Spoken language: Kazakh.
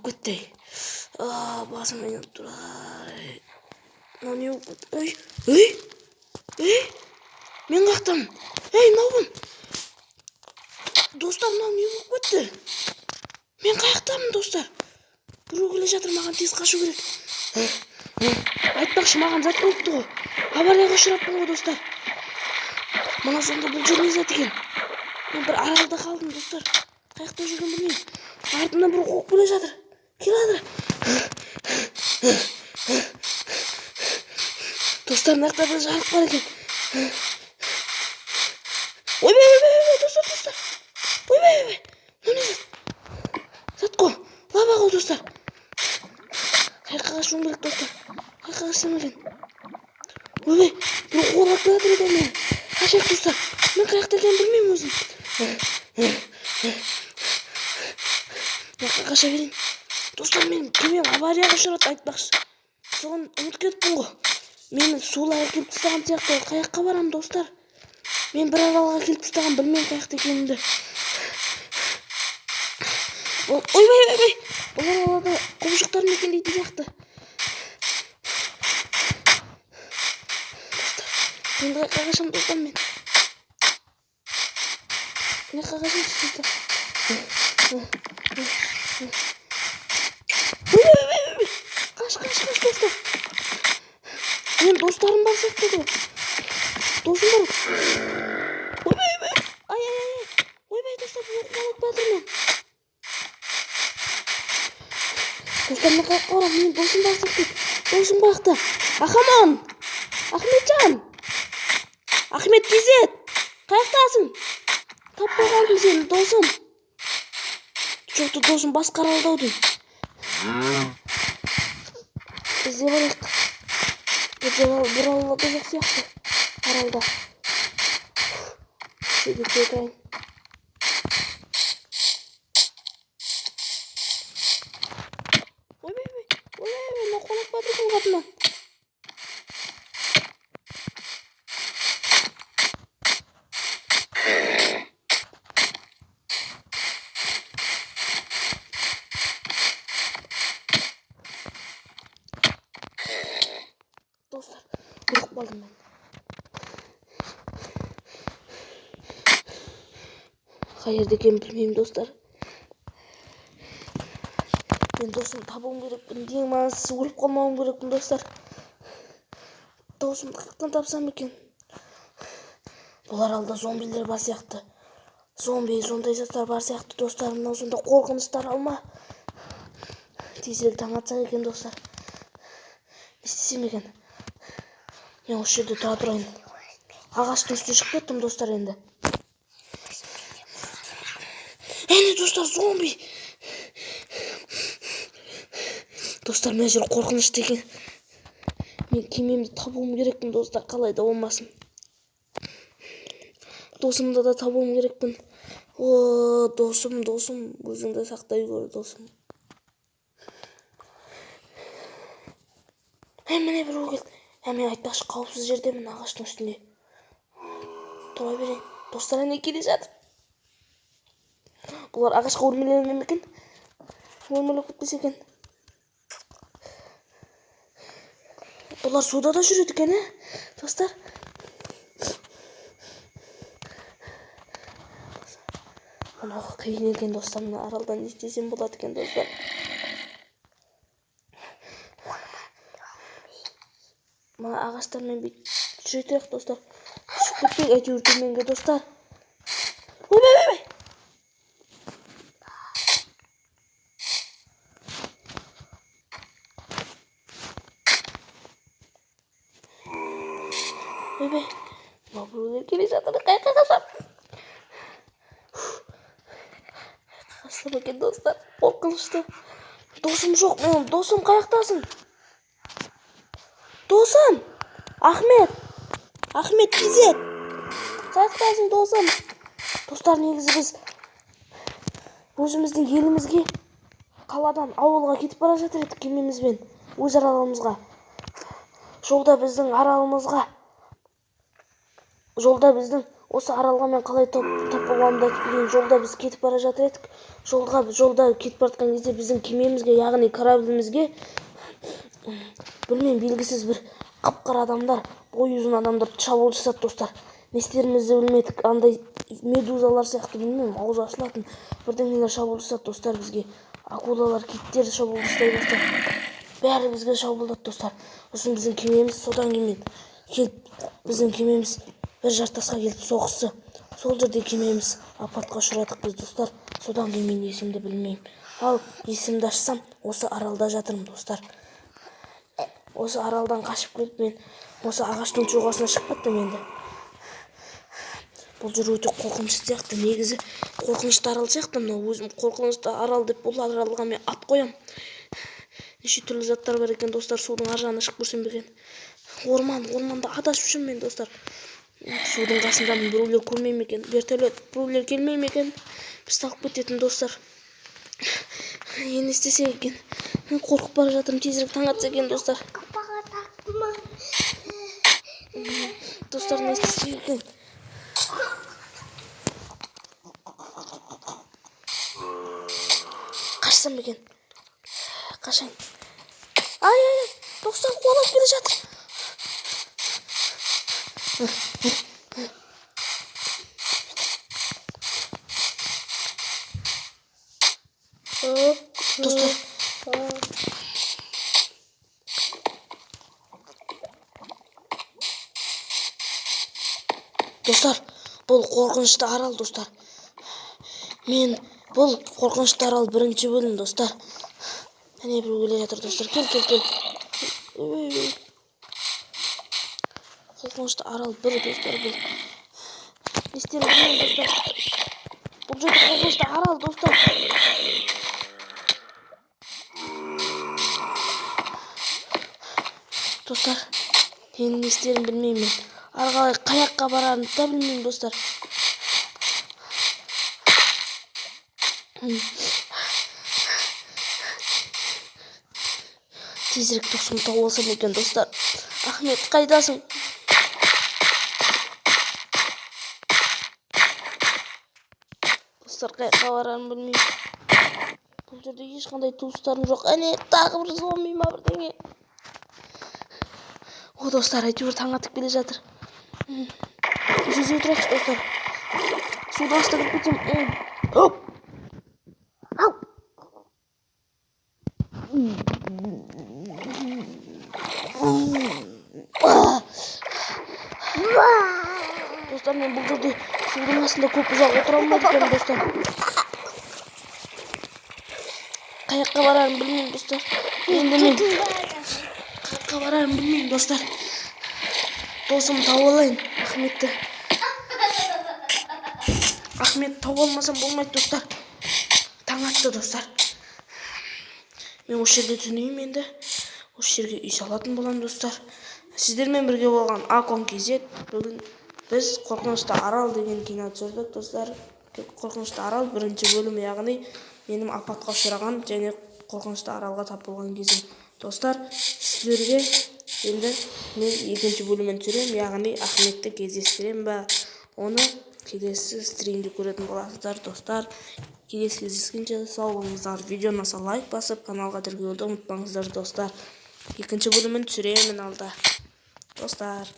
Кетті? А, басым айналып тұр. Ай, мынау не болып кетті? Ей, ей, ей, мен қаяқтамын? Ей, мынау кім? Достар, мынау не болып кетті? Мен қаяқтамын, достар? Біреу келе жатыр, маған тез қашу керек. Айтпақшы, маған зат болыпты ғой, аварияға ұшыраппын ғой, достар. Мына сонда бұл жер не зат екен? Мен бір аралда қалдым, достар, қай жақта жүргенін білмеймін. Артымнан біреу қуып келе жатыр, келе жатыр. Достар, мына жақта бір жарық бар екен. Ойбай, ойбай, ойбай, достар, достар, ойбай, ойбай, мынау не зат? Зат қой, лава ғой, достар. Қай жаққа қашуым керек, достар? Қай жаққа қашсам екен? Ойбай, біреу қуалап келе жатыр екен мені. Қашайық, достар. Мен қай жақта екенін білмеймін өзім. Мына жаққа қаша берейін. Достар, мен кемем аварияға ұшырады, айтпақшы, соны ұмытып кетіппін ғой. Мені сулар әкеліп тастаған сияқты ғой. Қай жаққа барамын, достар? Мен бір аралға келіп тастаған, білмеймін қай жақта екенімді. Бұл, ойбай, ойбай, бұл аралда құбыжықтар мекендейтін сияқты. Достар, енді қай жаққа қашамын, достар? Мен мына жаққа қашайыншы, достар. Ойбай, ойбай, ойбай, қаш, қаш, қаш, достар. Менің достарым бар сияқты ғой, досым бар. Ойбай, ойбай, ай, ай, ай, ойбай, достар, бұл қуалап жатыр мені. Достар, мен қай жаққа барамын? Менің досым бар сияқты. Досым қай жақта? Ахаман, Ахметжан, Ахмет Кизет, қай жақтасың? Таппай қалдым сені, досым. Жоқ, досым басқа аралда ау деймін. Іздеп алайық. Бір бір аралда жоқ сияқты, аралда. Жерге түсе тұрайын. Ойбай, ойбай, ойбай, мынау қуалап жатыр екен артымнан. Достар, өліп қалдым мен. Қай жерде екенін білмеймін, достар. Мен досымды табуым керекпін, ең маңыздысы өліп қалмауым керекпін, достар. Досымды қаяқтан тапсам екен? Бұл аралда зомбилер бар сияқты, зомби, сондай заттар бар сияқты, достар. Мынау сонда қорқынышты арал ма? Тезірек таң атса екен, достар. Не істесем екен? Мен осы жерде тұра тұрайын. Ағаштың үстіне шығып кеттім, достар, енді. Әне, достар, зомби. Достар, мына жер қорқынышты екен. Мен кемемді табуым керекпін, достар, қалай да болмасын. Досымды да табуым керекпін. О, досым, досым, өзіңді сақтай көр, досым. Ә, міне, біреу келді. Ә, мен, айтпақшы, қауіпсіз жердемін, ағаштың үстінде тұра берейін. Достар, әне келе жатыр. Бұлар ағашқа өрмелей ме екен? Өрмелеп кетпесе екен. Бұлар суда да жүреді екен, ә, достар? Мынау қиын екен, достар. Мына аралда не істесем болады екен, достар? Мына ағаштармен бүйтіп жүре тұрайық, достар. Түсіп кетпейік әйтеуір төменге, достар. Ойбай, ойбай. Ойбай, мынау біреулер келе жатыр. Қай жаққа қашамын? Қашсам екен, достар? Қорқынышты. Досым жоқ менің. Досым, қай жақтасың, досым? Ахмет, Ахмет Кизет, қай жақтасың, досым? Достар, негізі біз өзіміздің елімізге, қаладан ауылға кетіп бара жатыр едік кемемізбен, өз аралымызға. Жолда біздің аралымызға, жолда біздің Осы аралға мен қалай тап болғанымды айтып берейін. Жолда біз кетіп бара жатыр едік. Жолда кетіп бара жатқан кезде біздің кемемізге, яғни кораблімізге, білмеймін, белгісіз бір қап-қара адамдар, бойы ұзын адамдар шабуыл жасады, достар. Не істерімізді білмедік. Андай медузалар сияқты, білмеймін, аузы ашылатын бірдеңелер шабуыл жасады, достар, бізге. Акулалар, киттер шабуыл жасай бастады. Бәрі бізге шабуылдады, достар. Сосын біздің кемеміз содан кейін келіп, біздің кемеміз бір жартасқа келіп соғысты. Сол жерде кемеміз апатқа ұшырадық біз, достар. Содан кейін мен есімді білмеймін. Ал есімді ашсам, осы аралда жатырмын, достар. Осы аралдан қашып келіп, мен осы ағаштың жотасына шығып кеттім енді. Бұл жер өте қорқынышты сияқты. Негізі қорқынышты арал сияқты мынау. Өзім қорқынышты арал деп бұл аралға мен ат қоямын. Неше түрлі заттар бар екен, достар. Судың ар жағына шығып көрсем бе екен? Орман, орманда адасып жүрмін мен, достар. Судың қасындамын, біреулер көрмей ме екен? Вертолет, біреулер келмей ме екен? Бізді алып кететін, достар. Енді не істесек екен? Мен қорқып бара жатырмын. Тезірек таң атса екен, достар. Достар, не істесек екен? Қашсам ба екен? Қашайын. Ай, ай, ай, достар, қуалап келе жатыр. Достар, достар, бұл қорқынышты арал, достар. Мен бұл қорқынышты арал бірінші бөлім, достар. Әне біреу келе жатыр, достар. Кел, кел, кел. Ой, ой. Қорқынышты арал бір, достар, бұл. Не істерімді білмеймін, достар. Бұл жерде қорқынышты арал, достар. Достар, енді не істерімді білмеймін мен. Ары қарай қай жаққа барарымды да білмеймін, достар. Тезірек досымды тауып алсам екен, достар. Ахмет, қайдасың? Достар, қай жаққа барарымды білмеймін. Бұл жерде ешқандай туыстарым жоқ. Әне, тағы бір зомби ма бірдеңе. О, достар, әйтеуір таң атып келе жатыр. Жүзе тұрайықшы, достар. Судың астына кіріп кетсем. Оп! Ау! Достар, мен бұл жерде судың астында көп ұзақ отыра алмайды екенмін, достар. Қай жаққа барарымды білмеймін, достар. Енді мен қай жаққа барарымды білмеймін, достар. Досымды тауып алайын, Ахметті. Ахмет тауып алмасам болмайды, достар. Таң атты, достар. Мен осы жерде түнеймін енді. Осы жерге үй салатын боламын, достар. Сіздермен бірге болған Акон KZ. Бүгін біз Қорқынышты арал деген кино түсірдік, достар. Қорқынышты арал бірінші бөлім, яғни менің апатқа ұшыраған және қорқынышты аралға тап болған кезім. Достар, сіздерге енді мен екінші бөлімін түсіремін, яғни Ахметті кездестіремін ба, оны келесі стримде көретін боласыздар, достар. Келесі кездескенше сау болыңыздар. Видео ұнаса лайк басып, каналға тіркелуді ұмытпаңыздар, достар. Екінші бөлімін түсіремін алда, достар.